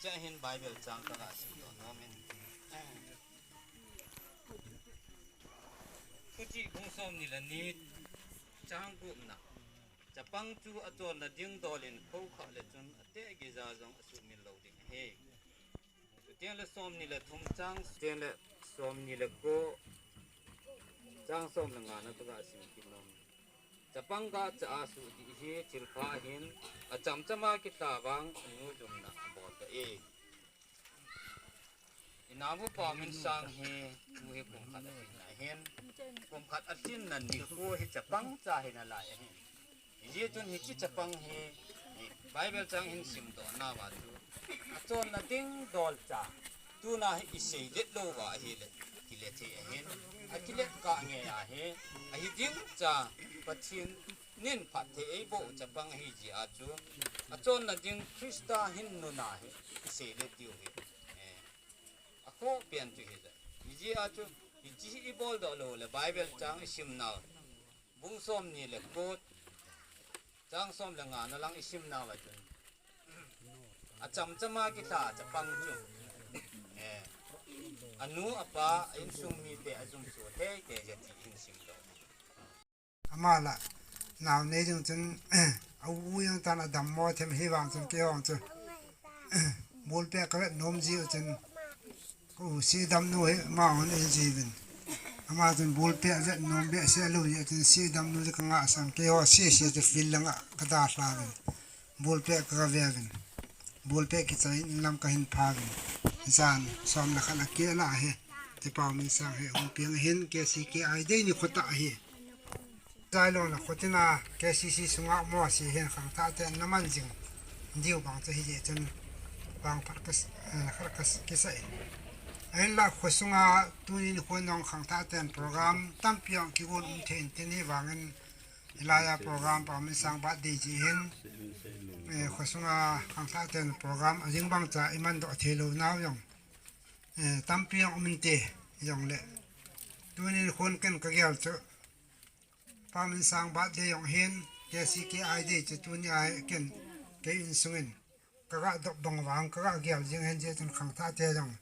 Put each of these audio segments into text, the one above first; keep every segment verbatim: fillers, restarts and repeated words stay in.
Chahin Bible chang ka ga sim doh nom in. Thuchih bung somni le ni chang gupna. Chapang chu achonna ding dol in khokha le chun ateh geija jong asuhmil lou ding ahi. Chuteng le somni le thum chang, chuteng le somni le ko chang som le nga na ka ga sim kit nom. Chapang gacha a suh ding hi thilpha ahin, achamchama kitha vang anu jumna abol ta e. Inamu Pau Min Sang hi, tu hi kum khat ahin ahin, kum khat ahin na nikho hi chapang cha hi nalai ahin. Hijeh chun hiche chapang hi, hi Bible chang hin simdoh nauva chu, achonna ding dol cha, tuna hi isei let louva ahile, kile thei ahin, akilet kah ngei ahi, ahi ding cha, Pathen in phatthei eiboh chapang ahi jeh a chu, achonna ding Christa hin nuna hi isei let diu hi, eh, akhoh pen chu hijeh a chu, hiche hi ibol doh lou le Bible chang isim nau, bung somni le ko chang som le nga na lang isim nauva chun, achamchama kitha chapang chu, eh, anu apa insung mite ajumso thei thei jeh a ti hin simdoh. Ama la, nao nei jing chun, a u jong tan adammo them hivang chun keihon chu, ball pet ka vet nom jiu chun, ka u Sedamnu hi, amahon eijiuvin. Ama chun ball pet vet nom behseh lou jeh chun Sedamnu chu ka ngahsang, keiho sese chu field langa ka dalha uvin. Ball pet ka, ka ve uvin. Ball pet kichai in lam ka hin pha uvin. Jan som le khat a kei la hi. Ti Pau Min Sang hi hung piang ahin, K C K I Day nikho tah ahi. Jailong le khotina K C C sunga mo si hin khangthah ten na man jing diu bang chu hijeh chun bang phat ka s-, eh, khat ka s-, kisa e. Ahinla khosunga tuni nikho nong khangthah ten program tampi jong kigon um thei in tin hivangin hilaiya program Pau Min Sang birthday jeh hin, eh, khosunga khangthah ten program ajing bang cha iman doh thei lou nau jong, eh, tampi jong um inte jongle. Tuni nikho ken ka gel chu Pau Min Sang birthday jong hin, K C K I Day chu tuni a hi ken, kei insung in ka ga dop bang vang, ka ga gel jing hen jeh chun khangthah te jong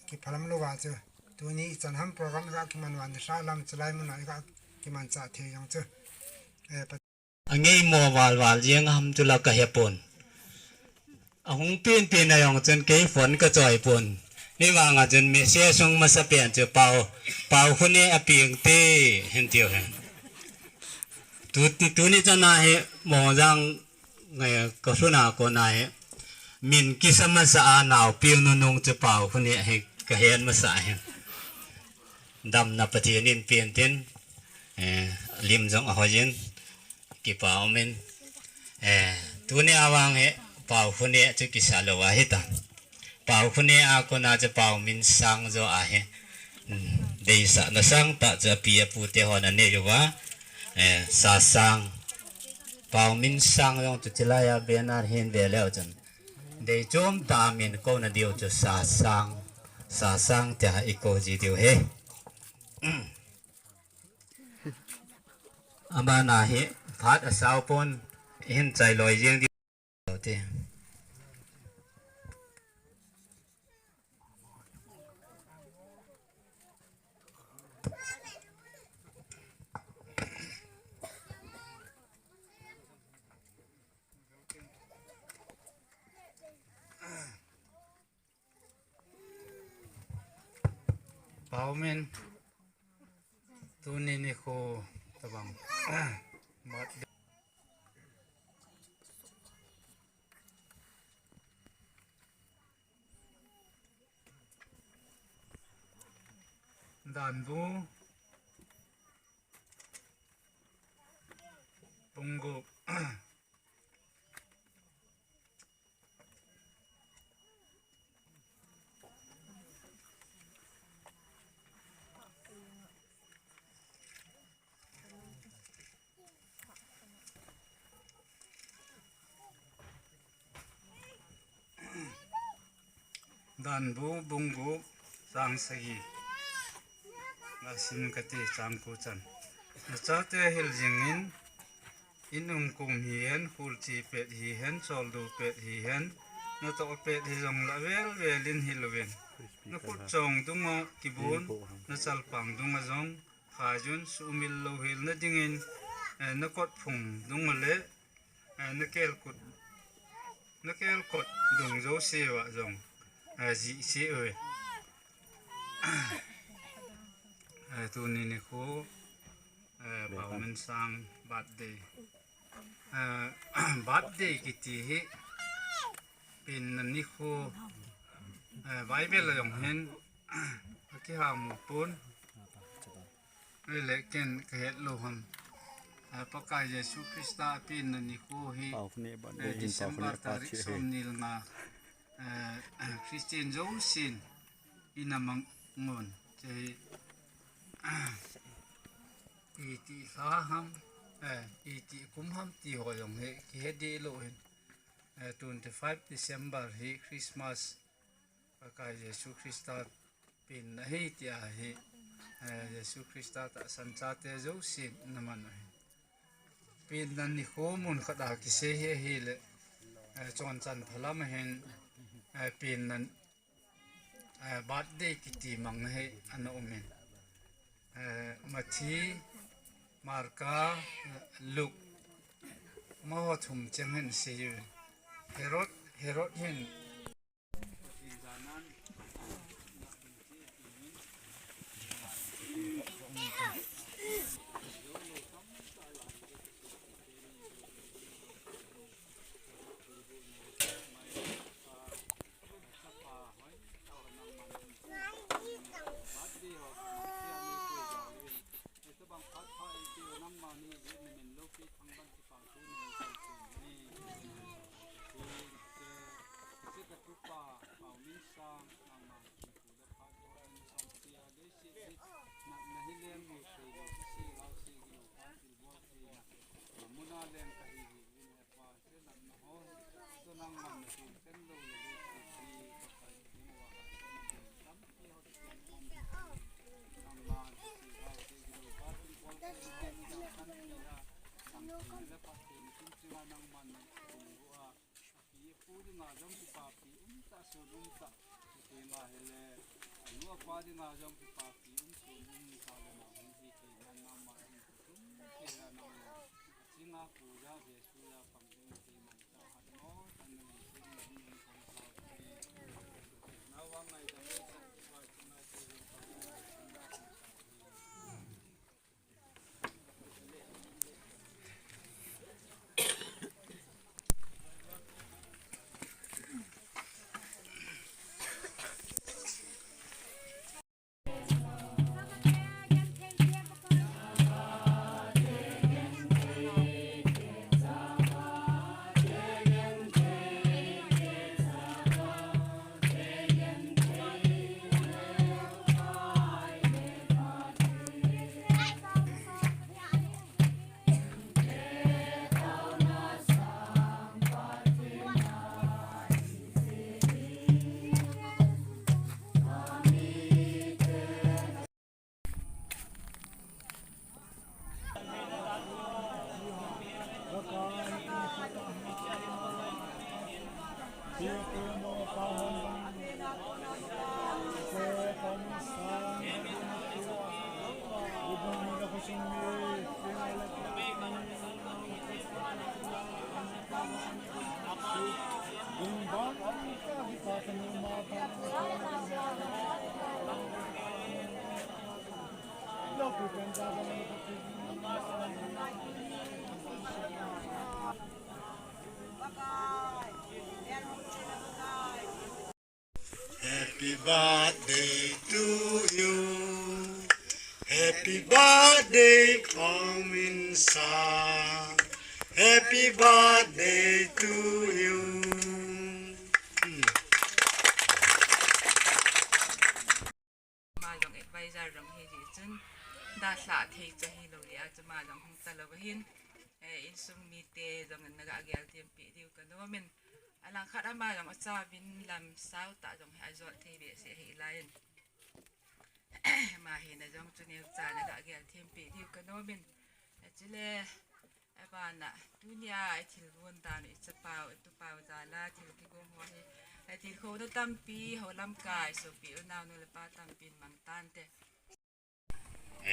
kiphalam louva chu. Tuni ichan ham program ga kiman uva nilhah lam chulai mun a ga kimanchah thei jong chu. Eh, pa- Angei mo val val jeng ham chu la ka he pon. Ahung pen pen a jong chun kei phone ka choi pon. Hivang a chun message hung masa pen chu Pau, Pau Khone a piang te hin tiu hen. Tu, tu, tuni chan a hi Mongjang ngai ka lhun a kon a hi min kisa masa a nao piang nunung chu Pau Khone hi ka hen masa hi. Damna Pathen in pen tin, eh, lim jong ahoi in. Kipa um in. Eh, tuni a vang hi Pau Khone chu kisa lou ahi ta. Pau Khone a kon a chu Pau Min Sang jo ahi. Hmm, deisahna sang tah chu api apu te hon anei uva. Eh, Sasang. Pau Min Sang jong chu chulai a banner hin ve leu chun. Dei chom tah a min kouna diu chu Sasang. Sasang tia i kou ji diu ahi. Abana hi phat asao pon hin chai loi jeng diu te. Pau Min, tuni nikho tabang. Mat Danbu, Punggup. Danbu bung gup chang sagi. Ngasim kati chang ko chan. Nachaote hil jingin, in um kum hihen, khulchi pet hihen, choldo pet hihen, natoh pet hijong la vel vel in hilouvin, nakhut chong dunga kibon, nachalpang dunga jong, khaiyun sumil louhel nadingin, eh, nakotphung dunga le, eh, nakelkut, nakelkot dung jouse uva jong, eh, jihseh uve. Eh, tuni nikho, eh, Paominsang birthday. Eh, birthday kiti hi penna nikho, eh, Bible a jong hin akiham pon. Ahile ken kahet lou ham. Eh, Pakai Jesu Christa penna nikho hi, eh, December tarik somni le nga, eh, Christian jousen ina mang un. Hiche hi iti lha ham, eh, iti kum ham ti ho jong hi kihe deh lou hin. Eh, twenty five December hi Christmas, Pakai Jesu Christa penna ahi tia hi, eh, Jesu Christa tahsan chate jousen ana man u ahi. Penna nikho mun khat a kisei hi ahile, eh, chonchan phalam a hin, eh, penna, eh, birthday kiti mang hi ana um in. Eh, Mathi, Marka, Luk, amaho thum cheng hin asei u. Herod, Herod hin Happy birthday to you. Happy birthday, Paominsang. Happy birthday to you. Hmm. Ama jong advisor jong hi jeh chun, dalha thei chu hilou jeh a chu ama jong hung talou ahin, eh, insung mite jong in naga gel thempeh diu kanom in, alangkhat ama jong achauvin lam sao tah jong hi ajot thei behseh ahi lai in, ama hina jong chu neocha naga gel thempeh diu kanom in, eh, chule, eh, Ana, tunia i thil vun dan i chapau, i tupau jala thil kigong ho hi. I thil kho na tampi, ho lamkai, sopi u nau nu le pa tampi mang tante.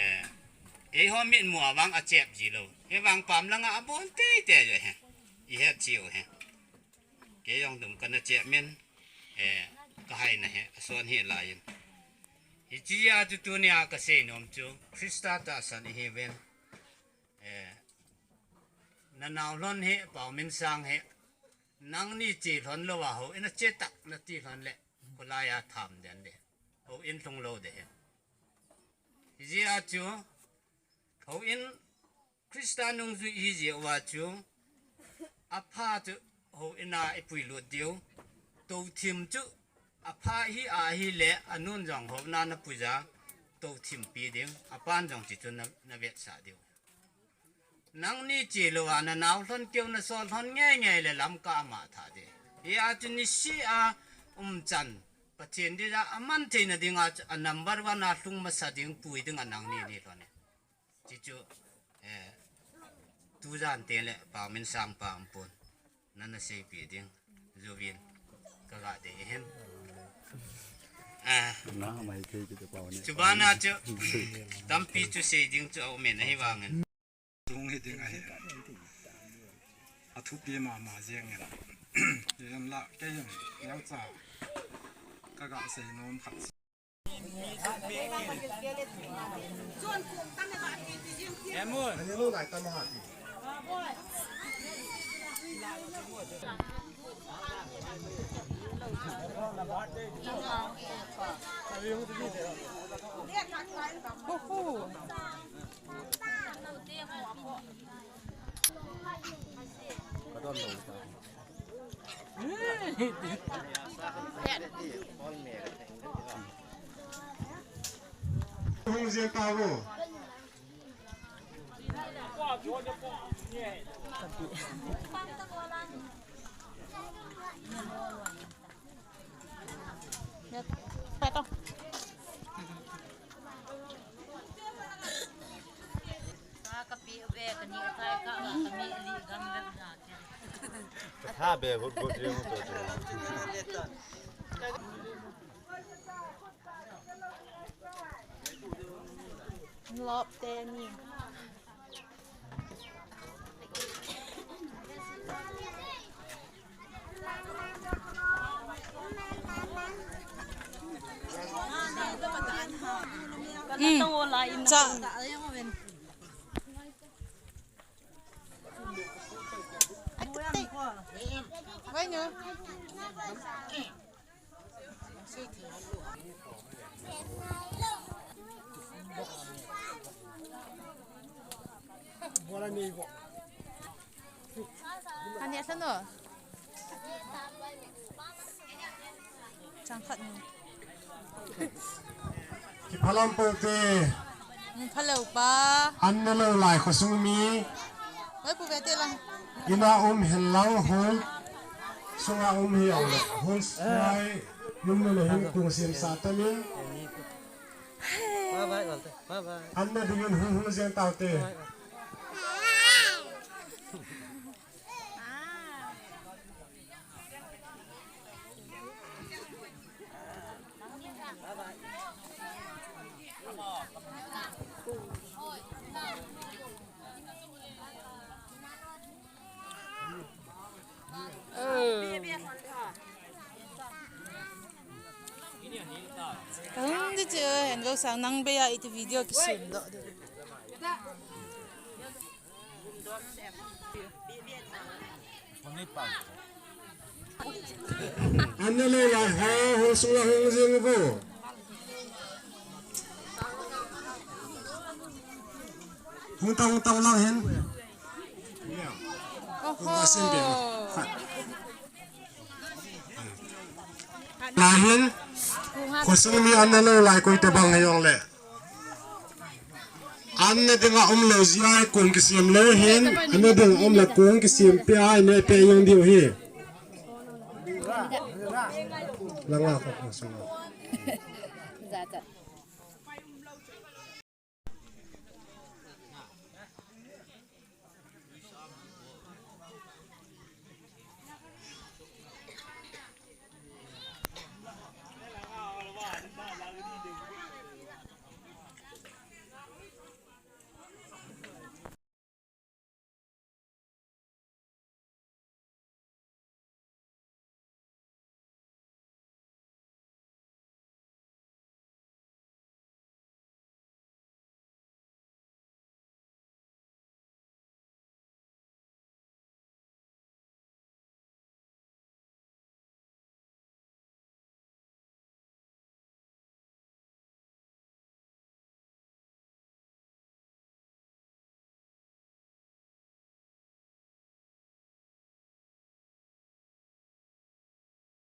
Eh, eiho mitmu a vang achep ji lou. Hi vang pam langa abon teitei jo hi. I het chiu hi. Kei jong dum kana chep min. Eh, ka haina hi, ason hi lai in. Hichia chu tunia ka seinom chu, Christa tahsan ihi uvin. Eh, na nau lhon hi, Pau Min Sang hi, nangni che lhon lou a houin a che tak nati lhon le, kholai a tham den de, houin lhung lou de hi. Hijeh a chu, houin Christa nungjui ihi jeh uva chu, apha chu houin a i puilut diu, touthim chu apha hi ahile, anun jong houin a na puija, touthim pi ding, apan jong chi chu na, na vetsah diu. Nangni che lou a na nau lhon keu na sol lhon ngei ngei le lamka ama tha de. Hia chu nisih a umchan, Pathen dia aman theina dinga chu a number one a lhung masa ding pui ding a nangni ni lhon e. Chi chu, eh, tujan te le Pau Min Sang pa ampon. Nana seipi ding, jouvin, ka ga dei hin. Ah. Na mai thei kiti pau ni. Chubana chu, tampi chu sei ding chu aumin ahi vangin. Tung hi ding ahi. Athupi mama jeng in. Yen la, kei in, yang cha. Ka ga sei nom khat. Hung jeng tau. Ka tha be gut gut jeng to to. Lop te ni. Hmm. Cha. Vai nga. Ani asan o. Chang khat ni. Kiphalam pote. Phalou pa. An na lou lai khosung mi. Oi, pu ve te lang. Ina um hen lang hol. Sunga um hi ang le. Hol sai. Yum na le hin kung sim sa ta mi. Bye bye, Walter. Bye bye. An na dingin hung hung jeng tau te. Bye bye. Kahung di chu, hen go sang nang be a iti video kisim do. An na lou lai ho, ho sunga hung jing ko. Hung tang, hung tang lang hen. Oho. Hung asin be. Lai hen. Khosung mi an na lou lai koi tabang hei jong le. An na dinga um lou jeh a kong kisem lou hin, an na dinga um le kong kisem pe a ne pe jong diu hi. Langa ka khosung.